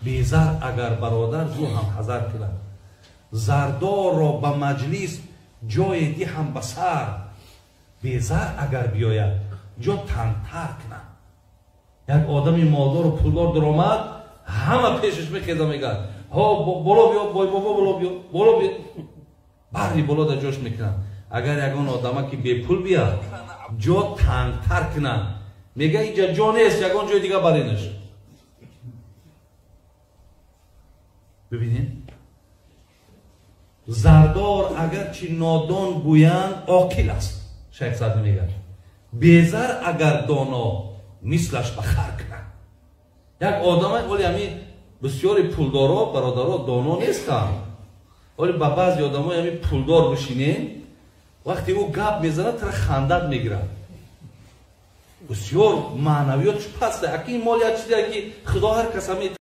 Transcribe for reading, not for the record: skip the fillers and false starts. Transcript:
Безар агар бародар зу ҳам ҳазар кунад. Зардорро ба маҷлис ҷое диҳам ба сар, безар агар биёяд ҷо тангтар кунад. Як одами молдору пулдор даромад, ҳама пешаш мехеза, мегӯяд: ҳо, боло биё, бой бобо, боло биё, боло биё, барри боло дар ҷош мекунад. Агар ягон одама ки бепул биёд, ҷо тангтар кунад, мега инҷа ҷо нест, ягон ҷои дига баринаш. Бибинед, зардор агарчи нодон гӯянд, оқил аст. Шайх Саъдӣ мегӯяд: безар агар доно, мислаш ба хар кунад. Як одама оли ҳамин бисёри пулдоро, бародаро, доно нестанд. Оли ба баъзе одамои ҳамин пулдор бишинем, вақте ӯ гап мезанад, тара хандат мегирад. Бисёр маънавиётш паст. Аки ин мол як чизе ки Худо ҳар каса.